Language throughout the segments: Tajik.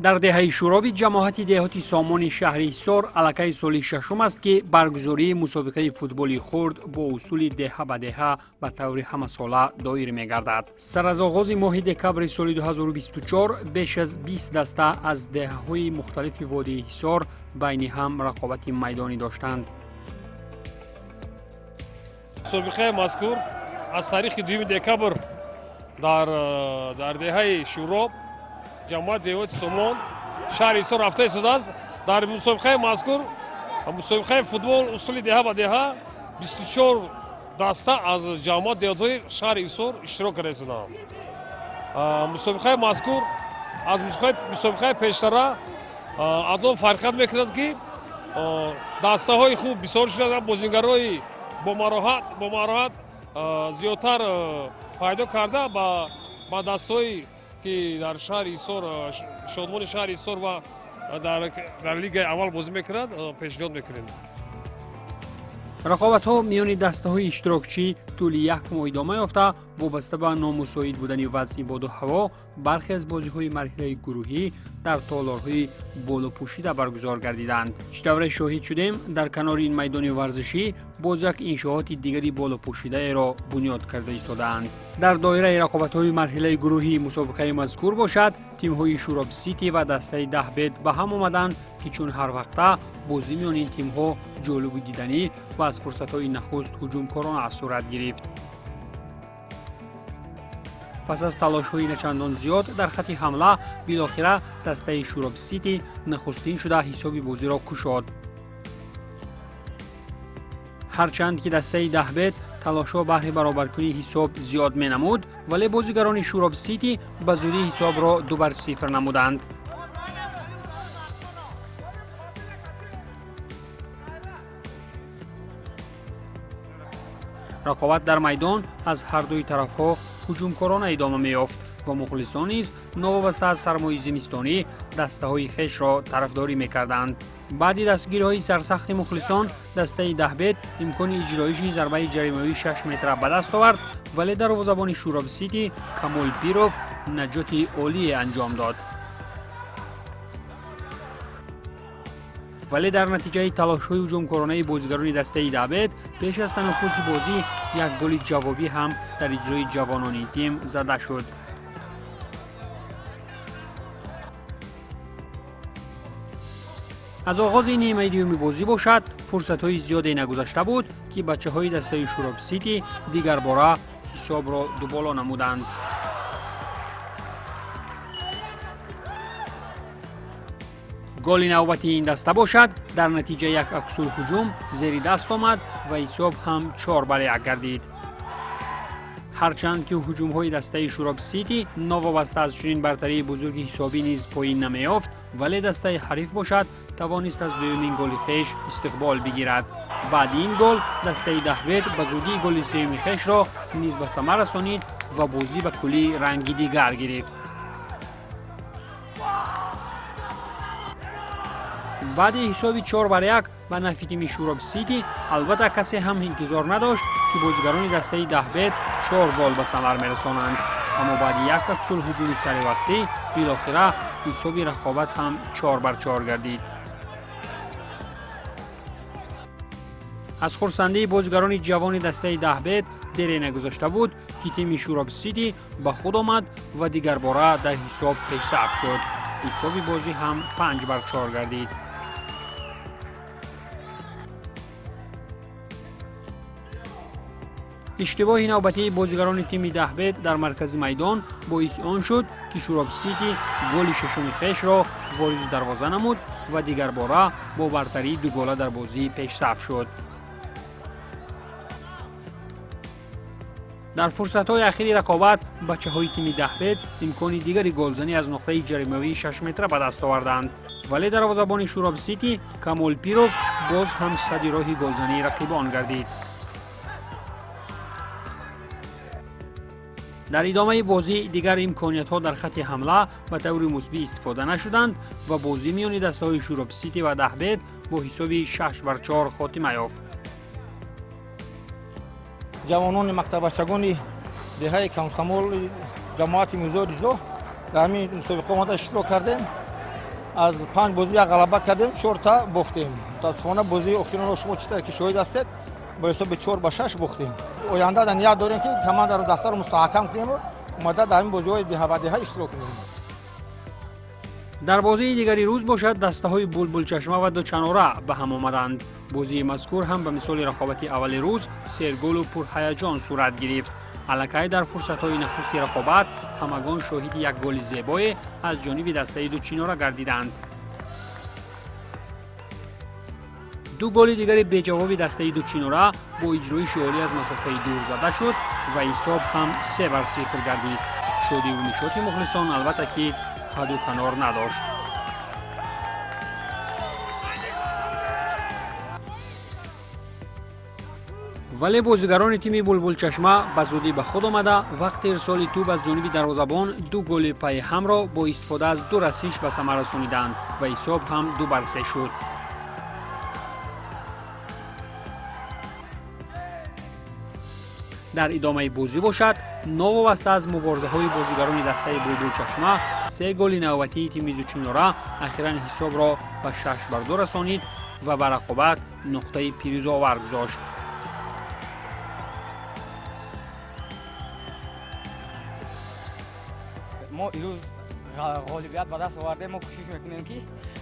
Дар деҳаи Шӯроби ҷамоати деҳоти Сомони шаҳри Ҳисор аллакай соли шашум аст, ки баргузории мусобиқаи футболи хурд бо усули деҳа ба деҳа ба таври ҳамасола доир мегардад. Сар аз оғози моҳи декабри соли 2024 беш аз 20 даста аз деҳаҳои мухталифи водии Ҳисор байни ҳам рақобати майдонӣ доштанд. Мусобиқаи мазкур аз тарихи 2 декабр дар деҳаи Шӯроб, ҷамоати деҳоти Сомон, шаҳри Ҳисор рафта истодааст. Дар мусобиқаи мазкур, мусобиқаи футбол усули деҳа ба деҳа, 24 даста аз ҷамоат деҳотҳои шаҳри Ҳисор иштирок карда истодаанд. Мусобиқаи мазкур аз мусобиқаи пештара аз он фарқият мекунад, ки дастаҳои хуб бисёр шуданд, бозингарои бо мароҳат зиёдтар пайдо карда ба дастҳои ки дар шаҳри Ҳисор, Шодмони шаҳри Ҳисор ва дар лигаи аввал бозӣ мекунад, пешниҳод мекунем. Рақобатҳо миёни дастаҳои иштирокчӣ тӯли як моҳ идома ёфта, вобаста ба номусоид будани вазъи боду ҳаво бархе аз бозиҳои марҳилаи гурӯҳӣ дар толорҳои болопӯшида баргузор гардиданд. Чӣ тавре шоҳид шудем, дар канори ин майдони варзишӣ боз як иншооти дигари болопӯшидаеро бунёд карда истодаанд. Дар доираи рақобатҳои марҳилаи гурӯҳии мусобиқаи мазкур бошад, тимҳои Шӯроб Сити ва дастаи Даҳбед ба ҳам омаданд, ки чун ҳар вақта бозӣ миёни ин тимҳо ҷолибу диданӣ ва аз фурсатҳои нахуст ҳуҷумкорона сурат гирифт. Пас аз талошҳои начандон зиёд дар хатти ҳамла, билохира дастаи Шӯроб Сити нахустин шуда ҳисоби бозиро кушод. Ҳарчанд ки дастаи Даҳбед талошҳо баҳри баробаркунии ҳисоб зиёд менамуд, вале бозигарони Шӯроб Сити ба зудӣ ҳисобро 2-0 намуданд. Рақобат дар майдон аз ҳардуи тарафҳо ҳуҷумкорона идома меёфт ва мухлисон низ новобаста аз сармои зимистонӣ дастаҳои хешро тарафдорӣ мекарданд. Баъди дастгириҳои сарсахти мухлисон дастаи Даҳбед имкони иҷроиши зарбаи ҷаримавии 6 метра ба даст овард, вале дарвозабони Шӯроб Сити Камол Пиров наҷоти олие анҷом дод. Вале дар натиҷаи талошҳои ҳуҷумкоронаи бозигарони дастаи Даҳбед пеш аз танаффуси бозӣ як голи ҷавобӣ ҳам дар иҷрои ҷавонони тим зада шуд. Аз оғози нимаи дуюми бозӣ бошад, фурсатҳои зиёде нагузашта буд, ки бачаҳои дастаи Шӯроб Сити дигарбора ҳисобро дуболо намуданд. Голи навбати ин даста бошад, дар натиҷа як аксулҳуҷум зери даст омад ва ҳисоб ҳам 4-1 гардид. Ҳарчанд ки ҳуҷумҳои дастаи Шӯроб Сити новобаста аз чунин бартарии бузурги ҳисобӣ низ поин намеёфт, вале дастаи ҳариф бошад тавонист аз дуюмин голи хеш истиқбол бигирад. Баъди ин гол дастаи Даҳбед ба зудӣ голи сеюми хешро низ ба самар расонид ва бозӣ ба куллӣ ранги дигар гирифт. Баъди ҳисоби 4-1 ба нафи тими Шӯроб Сити албатта касе ҳам интизор надошт, ки бозигарони дастаи Даҳбед 4 гол ба самар мерасонанд. Аммо баъди як аксулҳуҷуми саривақтӣ билохира ҳисоби рақобат ҳам 4-4 гардид. Аз хурсандии бозигарони ҷавони дастаи Даҳбед дере нагузашта буд, ки тими Шӯроб Сити ба худ омад ва дигарбора дар ҳисоб пешсаф шуд. Ҳисоби бозӣ ҳам 5-4 гардид. Иштибоҳи навбатии бозигарони тими Даҳбед дар маркази майдон боиси он шуд, ки Шӯроб Сити голи шашуми хешро вориди дарвоза намуд ва дигарбора бо бартарии дугола дар бозӣ пешсаф шуд. Дар фурсатҳои ахири рақобат бачаҳои тими Даҳбед имкони дигари голзанӣ аз нуқтаи ҷаримавии 6 метра ба даст оварданд, вале дарвозабони Шӯроб Сити Камол Пиров боз ҳам сади роҳи голзании рақибон гардид. Дар идомаи бозӣ дигар имкониятҳо дар хатти ҳамла ба таври мусбӣ истифода нашуданд ва бозӣ миёни дастаҳои Шӯроб Сити ва Даҳбед бо ҳисоби 6-4 хотима ёфт. Ҷавонони мактаббачагони деҳаи Комсомоли ҷамоати Мирзои Ризо дар ҳамин мусобиқа омада иштирок кардем. Аз 5 бозӣ як ғалаба кардем, 4 та бохтем. Мутаассифона бозии охиронро шумо чӣ тавр ки шоҳид ҳастед, бо ҳисоби 4-6 бохтем. Оянда дар ният дорем ки командаро, дастаро мустаҳкам кунем ва омада дар ин бозиҳои деҳа ба деҳа иштирок кунем. Дар бозии дигари рӯз бошад, дастаҳои Булбулчашма ва Дучанора ба ҳам омаданд. Бозии мазкур ҳам ба мисоли рақобати аввали рӯз серголу пурҳаяҷон сурат гирифт. Аллакай дар фурсатҳои нахусти рақобат ҳамагон шоҳиди як голи зебое аз ҷониби дастаи Дучинора гардиданд. Ду голи дигари беҷавоби дастаи Дучинора бо иҷроиши олӣ аз масофаи дур зада шуд ва ҳисоб ҳам 3-0 гардид. Шодиву нишоти мухлисон албатта ки ҳаду канор надошт. Вале бозигарони тими Булбулчашма ба зудӣ ба худ омада, вақти ирсоли тӯб аз ҷониби дарвозабон ду голи пайи ҳамро бо истифода аз ду расиш ба самар расониданд ва ҳисоб ҳам 2-3 шуд. Дар идомаи бозӣ бошад, новобаста аз муборизаҳои бозигарони дастаи Булбулчашма, се голи навбатии тими Дучинора ахиран ҳисобро ба 6-2 расонид ва ба рақобат нуқтаи пирӯзовар гузошт. Мо имрӯз ғолибият ба даст овардем. Мо кӯшиш мекунем, ки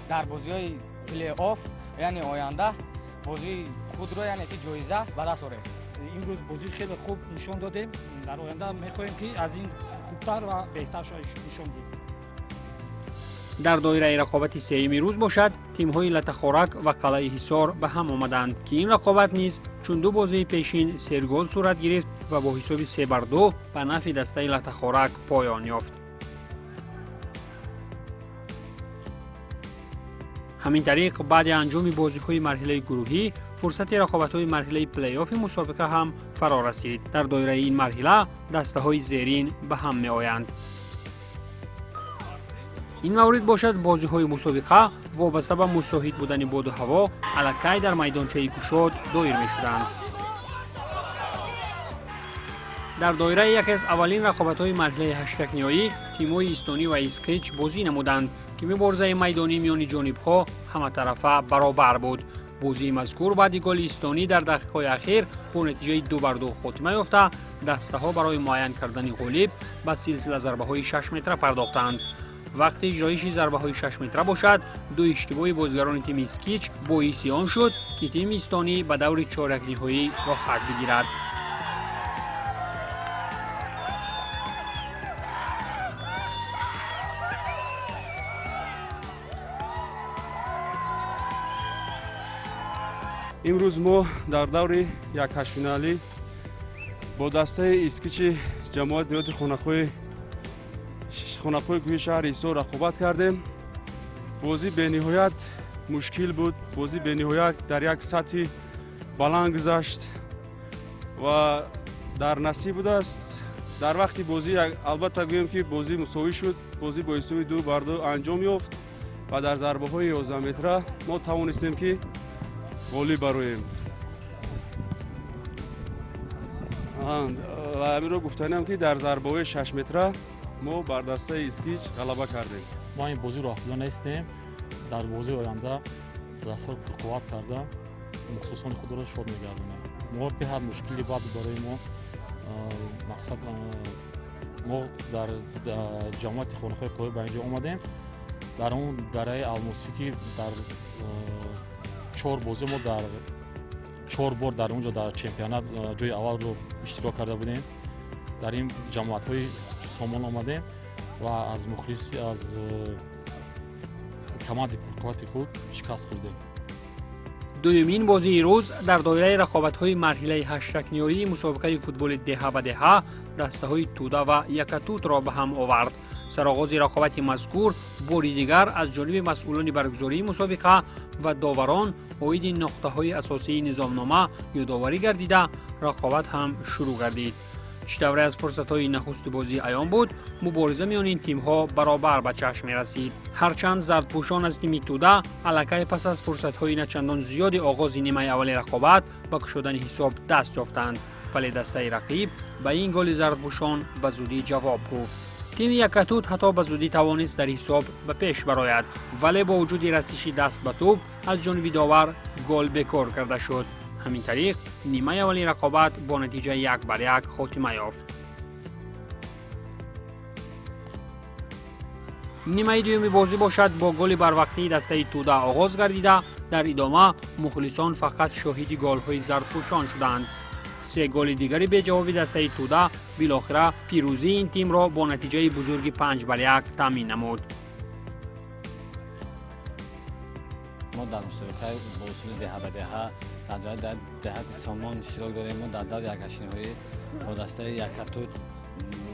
дар бозиҳои плей-офф, яъне оянда, бозии худро, яъне ки ҷоиза ба даст орем. Имрӯз бозии хеле хуб нишон додем. Дар оянда мехоҳем, ки аз ин хубтар ва беҳтар нишон диҳем. Дар доираи рақобати сеюми рӯз бошад, тимҳои Латахорак ва Қалъаи Ҳисор ба ҳам омаданд, ки ин рақобат низ чун ду бозии пешин сергол сурат гирифт ва бо ҳисоби 3-2 ба нафъи дастаи Латахорак поён ёфт. Ҳамин тариқ, баъди анҷоми бозиҳои марҳилаи гурӯҳӣ, фурсати рақобатҳои марҳилаи плей-оффи мусобиқа ҳам фаро расид. Дар доираи ин марҳила дастаҳои зерин ба ҳам меоянд. Ин маврид бошад, бозиҳои мусобиқа вобаста ба мусоҳид будани боду ҳаво аллакай дар майдончаи кушод доир мешуданд. Дар доираи яке аз аввалин рақобатҳои марҳилаи ҳаштракниҳоӣ тимҳои Истонӣ ва Искич бозӣ намуданд, ки муборизаи майдонӣ миёни ҷонибҳо ҳаматарафа баробар буд. Бозии мазкур баъди голи Истонӣ дар дақиқаҳои ахир бо натиҷаи 2-2 хотима ёфта, дастаҳо барои муайян кардани ғолиб ба силсила зарбаҳои 6 метра пардохтанд. Вақти иҷроиши зарбаҳои 6 метра бошад, ду иштибоҳи бозигарони тими Искич боиси он шуд, ки тими Истонӣ ба даври чорякниҳоӣ роҳат бигирад. Имрӯз мо дар даври якҳаштфиналӣ бо дастаи Искичи ҷамоати деҳоти Хонақои кӯҳи шаҳри Ҳисор рақобат кардем. Бозӣ бениҳоят мушкил буд, бозӣ бениҳоят дар як сатҳи баланд гузашт ва дар насиб будааст. Дар вақти бозӣ албатта гӯем, ки бозӣ мусовӣ шуд, бозӣ бо ҳисоби 2-2 анҷом ёфт ва дар зарбаҳои 11 метра мо тавонистем, ки ғолиб бароем. Ва ҳаминро гуфтаниам, ки дар зарбаҳои 6 метра мо бар дастаи Искич ғалаба кардем. Мо ин бозиро афтода нестем. Дар бозии оянда дастаро пурқувват карда, мухлисони худро шод мегардонем. Мо беҳад мушкили бад барои мо, мақсад, мо дар ҷамоати Хонақои кӯҳӣ ба инҷо омадем. Дар он дараи алмосӣ, ки дар 4 бозӣ мо дар 4 бор дар онҷо дар чемпионат ҷои аввалро иштирок карда будем, дар ин ҷамоатҳои Сомон омадем ва аз мухлиси, аз командаи пурқуввати худ шикаст хӯрдем. Дуюмин бозии рӯз дар доираи рақобатҳои марҳилаи ҳаштракниҳоии мусобиқаи футболи деҳа ба деҳа дастаҳои Туда ва Якатутро ба ҳам овард. Сароғози рақобати мазкур бори дигар аз ҷониби масъулони баргузории мусобиқа ва доварон оиди нуқтаҳои асосии низомнома ёдоварӣ гардида, рақобат ҳам шурӯъ гардид. Чӣ тавре аз фурсатҳои нахусти бозӣ аён буд, мубориза миёни ин тимҳо баробар ба чашм мерасид. Ҳарчанд зардпӯшон аз тими Туда аллакай пас аз фурсатҳои начандон зиёди оғози нимаи аввали рақобат ба кушодани ҳисоб даст ёфтанд, вале дастаи рақиб ба ин голи зардпӯшон ба зудӣ ҷавоб гуфт. Тими Якатут ҳатто ба зудӣ тавонист дар ҳисоб ба пеш барояд, вале бо вуҷуди расиши даст ба тӯб аз ҷониби довар гол бекор карда шуд. Ҳамин тариқ нимаи аввали рақобат бо натиҷаи 1-1 хотима ёфт. Нимаи дуюми бозӣ бошад бо голи барвақтии дастаи Туда оғоз гардида, дар идома мухлисон фақат шоҳиди голҳои зардпӯшон шуданд. Се голи дигари беҷавоби дастаи Туда билохира пирӯзии ин тимро бо натиҷаи бузурги 5-1 таъмин намуд. Мо дар мусобиқаи бо усули деҳа ба деҳа дар деҳати Сомон иштирок дорем. Мо дар даври якҳаштниҳоӣ бо дастаи Якатут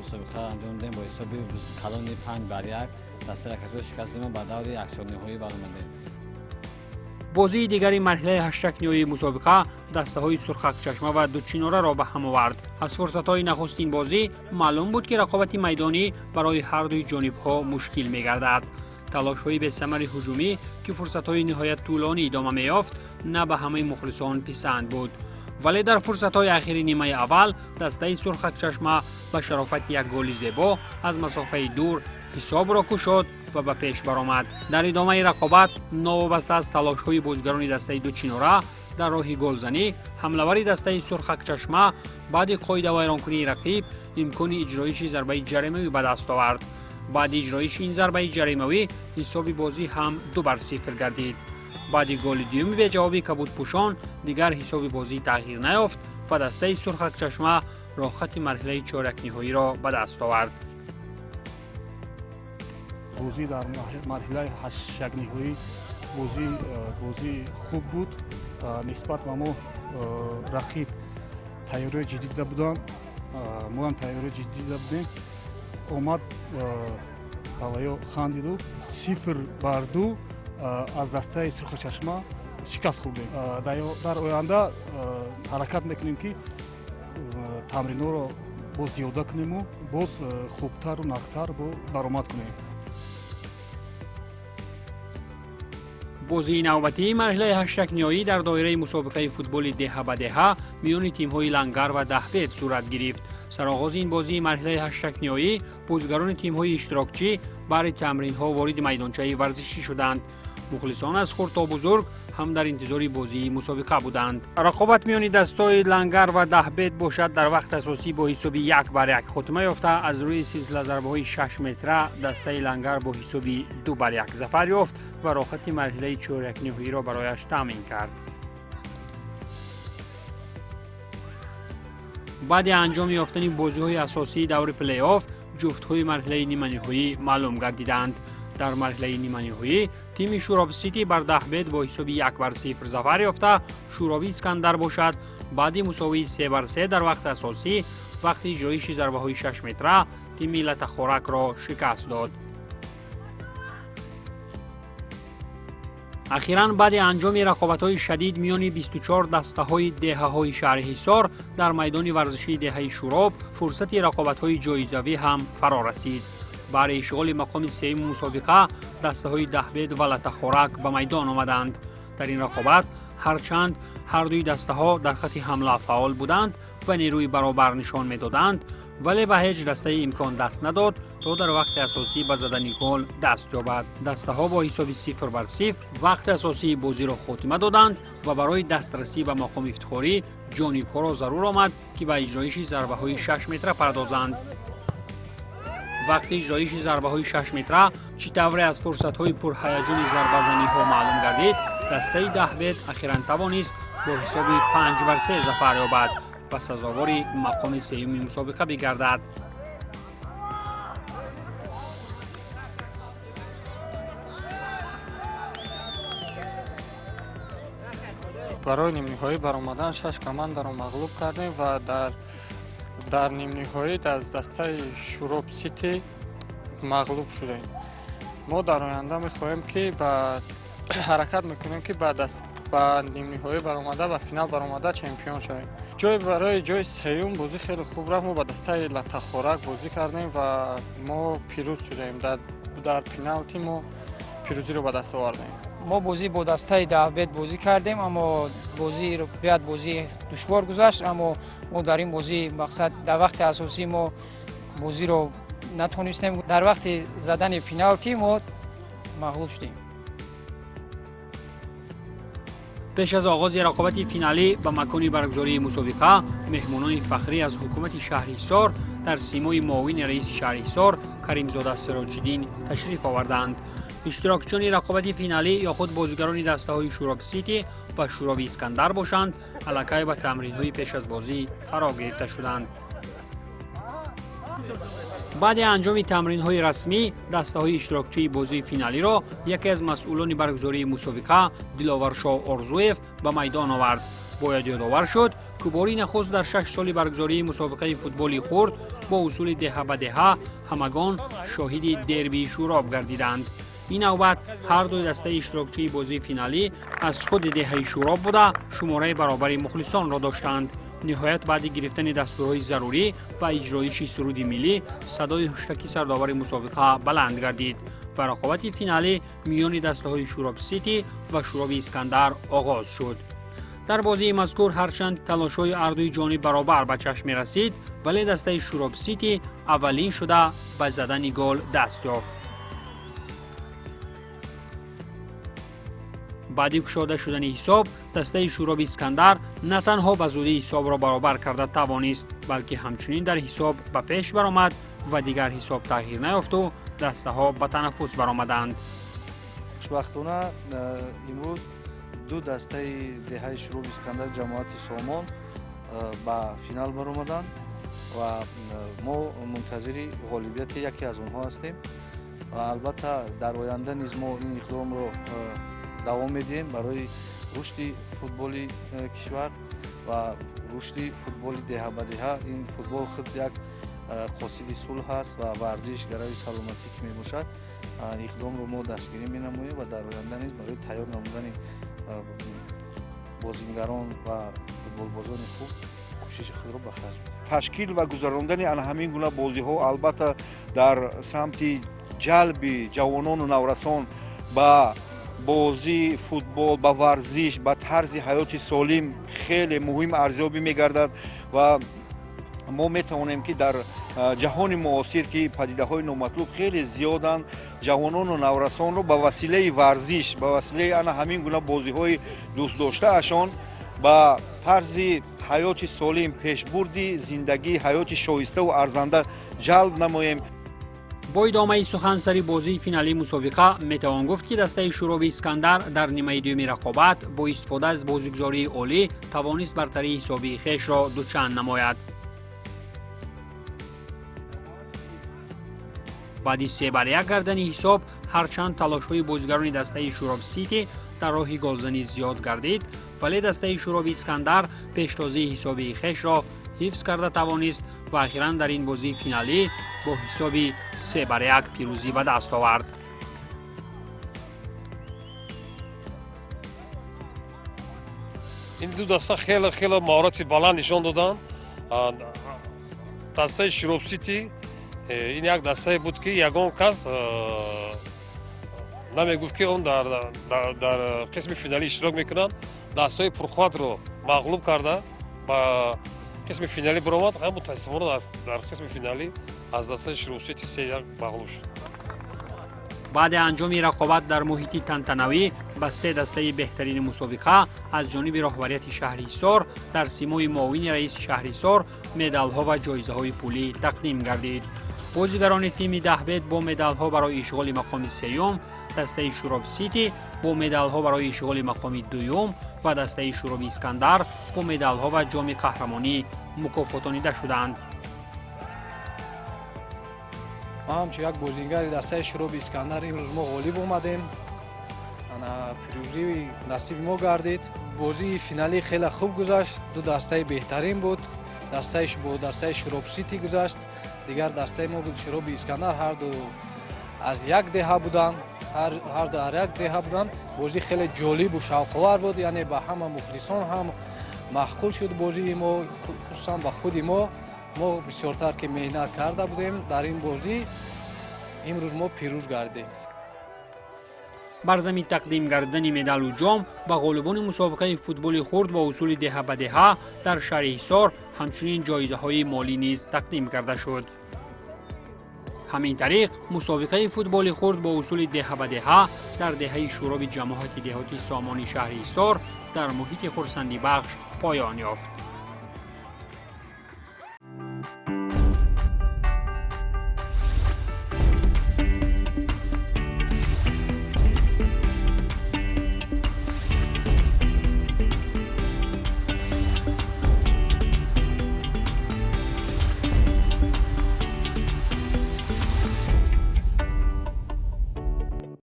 мусобиқа анҷом додем. Бо ҳисоби калони 5-1 дастаи Якатутро шикаст додем ва ба даври якчорниҳоӣ баромадем. Бозии дигари марҳилаи ҳаштякниҳоии мусобиқа дастаҳои Сурхакчашма ва Дучинораро ба ҳам овард. Аз фурсатҳои нахустин бозӣ маълум буд, ки рақобати майдонӣ барои ҳардуи ҷонибҳо мушкил мегардад. Талошҳои бесамари ҳуҷумӣ, ки фурсатҳои ниҳоят тӯлонӣ идома меёфт, на ба ҳамаи мухлисон писанд буд. Вале дар фурсатҳои ахири нимаи аввал дастаи Сурхакчашма ба шарофати як голи зебо аз масофаи дур ҳисобро кушод ва ба пеш баромад. Дар идомаи рақобат новобаста аз талошҳои бозигарони дастаи Дучинора дар роҳи голзанӣ, ҳамлавари дастаи Сурхакчашма баъди қоидавайронкунии рақиб имкони иҷроиши зарбаи ҷаримавӣ ба даст овард. Баъди иҷроиши ин зарбаи ҷаримавӣ ҳисоби бозӣ ҳам 2-0 гардид. Баъди голи дуюми беҷавоби кабудпӯшон дигар ҳисоби бозӣ тағйир наёфт ва дастаи Сурхакчашма роҳхати марҳилаи чорякниҳоиро ба даст овард. Бозӣ дар марҳилаи ҳаштякниҳоӣ бозӣ хуб буд. Нисбат ба мо рақиб тайёриҳои ҷиддӣ дида буданд, мо ҳам тайёриҳои ҷиддӣ дида будем. Омад ҳаваё хандиду 0-2 аз дастаи Сурхачашма шикаст хӯрдем. Дар оянда ҳаракат мекунем, ки тамринҳоро боз зиёда кунему боз хубтару нақстар баромад кунем. Бозии навбатии марҳилаи ҳаштякниҳоӣ дар доираи мусобиқаи футболи деҳа ба деҳа миёни тимҳои Лангар ва Даҳбед сурат гирифт. Сароғози ин бозии марҳилаи ҳаштякниҳоӣ бозигарони тимҳои иштирокчӣ баъди тамринҳо вориди майдончаи варзишӣ шуданд. Мухлисон аз хурд то бузург ҳам дар интизори бозии мусобиқа буданд. Рақобат миёни дастҳои Лангар ва Даҳбед бошад дар вақти асосӣ бо ҳисоби 1-1 хотима ёфта, аз рӯи силсила зарбаҳои 6 метра дастаи Лангар бо ҳисоби 2-1 зафар ёфт ва роҳхати марҳилаи чорякниҳоиро барояш таъмин кард. Баъди анҷом ёфтани бозиҳои асосии даври плей-офф ҷуфтҳои марҳилаи ниманиҳоӣ маълум гардиданд. Дар марҳилаи ниманиҳоӣ тими Шӯроб Сити бар Даҳбед бо ҳисоби 1-0 зафар ёфта, Шӯроби Искандар бошад баъди мусовии 3-3 дар вақти асосӣ вақти иҷроиши зарбаҳои 6 метра тими Латахоракро шикаст дод. Ахиран баъди анҷоми рақобатҳои шадид миёни 24 дастаҳои деҳаҳои шаҳри Ҳисор дар майдони варзишии деҳаи Шӯроб фурсати рақобатҳои ҷоизавӣ ҳам фаро расид. Баъди ишғоли мақоми сеюми мусобиқа дастаҳои Даҳбед ва Латахорак ба майдон омаданд. Дар ин рақобат ҳарчанд ҳардуи дастаҳо дар хати ҳамла фаъол буданд ва нерӯи баробар нишон медоданд, вале ба ҳеҷ дастаи имкон даст надод то дар вақти асосӣ ба задани гол даст ёбад. Дастаҳо бо ҳисоби 0-0 вақти асосии бозиро хотима доданд ва барои дастрасӣ ба мақоми ифтихорӣ ҷонибҳоро зарур омад, ки ба иҷроиши зарбаҳои 6 метра пардозанд. Вақти иҷроиши зарбаҳои 6 метра чӣ тавре аз фурсатҳои пурҳаяҷони зарбазаниҳо маълум гардид, дастаи Даҳбед ахиран тавонист бо ҳисоби 5-3 зафар ёбад ва сазовори мақоми сеюми мусобиқа бигардад. Барои нимниҳоӣ баромадан 6 командаро мағлуб кардем ва дар нимниҳоӣ аз дастаи Шӯроб Сити мағлуб шудем. Мо дар оянда мехоҳем, ки ба ҳаракат мекунем, ки ба нимниҳоӣ баромада ва финал баромада чемпион шавем. Ҷой барои ҷои сеюм бозӣ хеле хуб рафт. Мо ба дастаи Латахорак бозӣ кардем ва мо пирӯз шудем. Дар пеналти мо пирӯзиро ба даст овардем. Мо бозӣ бо дастаи Даҳбед бозӣ кардем, аммо бозӣ беҳад бозӣ душвор гузашт, аммо мо дар ин бозӣ мақсад дар вақти асосӣ мо бозиро натонистем. Дар вақти задани пеналти мо мағлуб шудем. Пеш аз оғози рақобати финалӣ ба макони баргузории мусобиқа меҳмонони фахрӣ аз ҳукумати шаҳри Ҳисор дар симои муовини раиси шаҳри Ҳисор Каримзода Сироҷиддин ташриф оварданд. Иштирокчиёни рақобати финалӣ ё худ бозигарони дастаҳои Шӯроб Сити ва Шӯроби Искандар бошанд, аллакай ба тамринҳои пеш аз бозӣ фаро гирифта шуданд. Баъди анҷоми тамринҳои расмӣ дастаҳои иштирокчии бозии финалиро яке аз масъулони баргузории мусобиқа Диловаршоҳ Орзуев ба майдон овард. Бояд ёдовар шуд, ки бори нахуст дар 6 соли баргузории мусобиқаи футболи хурд бо усули деҳа ба деҳа ҳамагон шоҳиди дербии Шӯроб гардиданд. Ин навбат ҳар дуи дастаи иштирокчии бозии финалӣ аз худи деҳаи Шӯроб буда, шумораи баробари мухлисонро доштанд. Ниҳоят баъди гирифтани дастурҳои зарурӣ ва иҷроиши суруди миллӣ садои ҳуштаки сардовари мусобиқа баланд гардид ва рақобати финалӣ миёни дастаҳои Шӯроб Сити ва Шӯроби Искандар оғоз шуд. Дар бозии мазкур ҳарчанд талошҳои ҳардуи ҷониб баробар ба чашм мерасид, вале дастаи Шӯроб Сити аввалин шуда ба задани гол даст ёфт. Баъди кушода шудани ҳисоб дастаи Шӯроби Искандар на танҳо ба зудӣ ҳисобро баробар карда тавонист, балки ҳамчунин дар ҳисоб ба пеш баромад ва дигар ҳисоб тағйир наёфту дастаҳо ба танаффус баромаданд. Хушбахтона имрӯз ду дастаи деҳаи Шӯроби Искандар ҷамоати Сомон ба финал баромаданд ва мо мунтазири ғолибияти яке аз онҳо ҳастем ва албатта дар оянда низ мо ин иқдомро давом медиҳем барои рушди футболи кишвар ва рушди футболи деҳа ба деҳа. Ин футбол худ як қосиди сулҳ аст ва варзиш гарави саломатӣ ки мебошад. Иқдомро мо дастгирӣ менамоем ва дар оянда низ барои тайёр намудани бозингарон ва футболбозони хуб кӯшиши худро ба харҷ медиҳем. Ташкил ва гузарондани ана ҳамин гуна бозиҳо албатта дар самти ҷалби ҷавонону наврасон ба бозии футбол, ба варзиш, ба тарзи ҳаёти солим хеле муҳим арзёбӣ мегардад ва мо метавонем ки дар ҷаҳони муосир ки падидаҳои номатлуб хеле зиёданд, ҷавонону наврасонро ба василаи варзиш, ба василаи ана ҳамин гуна бозиҳои дӯстдоштаашон ба тарзи ҳаёти солим, пешбурди зиндагӣ, ҳаёти шоиставу арзанда ҷалб намоем. Бо идомаи сухан сари бозии финалии мусобиқа метавон гуфт, ки дастаи Шӯроби Искандар дар нимаи дуюми рақобат бо истифода аз бозигузории олӣ тавонист бартарии ҳисобии хешро дучанд намояд. Баъди 3-1 гардани ҳисоб ҳарчанд талошҳои бозигарони дастаи Шӯроб Сити дар роҳи голзанӣ зиёд гардид, вале дастаи Шӯроби Искандар пештозии ҳисобии хешро ҳифз карда тавонист ва ахиран дар ин бозии финалӣ бо ҳисоби 3-1 пирӯзӣ ба даст овард. Ин ду даста хеле хеле маҳорати баланд нишон доданд. Дастаи Шӯроб Сити ин як дастае буд, ки ягон кас намегуфт, ки он дар қисми финалӣ иштирок мекунанд. Дастаҳои пурқувватро мағлуб карда ба қисми финалӣ баромад. Мутаассифона дар қисми финалӣ аз дастаи Шӯроб Сити 3-1 мағлуб шуд. Баъди анҷоми рақобат дар муҳити тантанавӣ ба се дастаи беҳтарини мусобиқа аз ҷониби роҳбарияти шаҳри Ҳисор дар симои муовини раиси шаҳри Ҳисор медалҳо ва ҷоизаҳои пулӣ тақдим гардид. Бозигарони тими Даҳбед бо медалҳо барои ишғоли мақоми сеюм, дастаи Шӯроб Сити бо медалҳо барои ишғоли мақоми дуюм ва дастаи Шӯроби Искандар бо медалҳо ва ҷоми қаҳрамонӣ мукофотонида шуданд. Ман ҳамчун як бозингари дастаи Шӯроби Искандар имрӯз мо ғолиб омадем. Пирӯзӣ насиби мо гардид. Бозии финалӣ хеле хуб гузашт, ду дастаи беҳтарин буд. Дастаи бо дастаи Шӯроб Сити гузашт, дигар дастаи мо буд Шӯроби Искандар. Ҳар ду аз як деҳа буданд, ҳар ду дар як деҳа буданд. Бозӣ хеле ҷолибу шавқовар буд, яъне ба ҳама мухлисон ҳам маъқул шуд бозии мо, хусусан ба худи мо. Мо бисёртар ки меҳнат карда будем дар ин бозӣ, имрӯз мо пирӯз гардем. Бар замин тақдим гардидани медалу ҷом ба ғолибони мусобиқаи футболи хурд бо усули деҳа ба деҳа дар шаҳри Ҳисор ҳамчунин ҷоизаҳои молӣ низ тақдим карда шуд. Ҳамин тариқ мусобиқаи футболи хурд бо усули деҳа ба деҳа дар деҳаи Шӯроби ҷамоати деҳоти Сомони шаҳри Ҳисор дар муҳити хурсандибахш поён ёфт.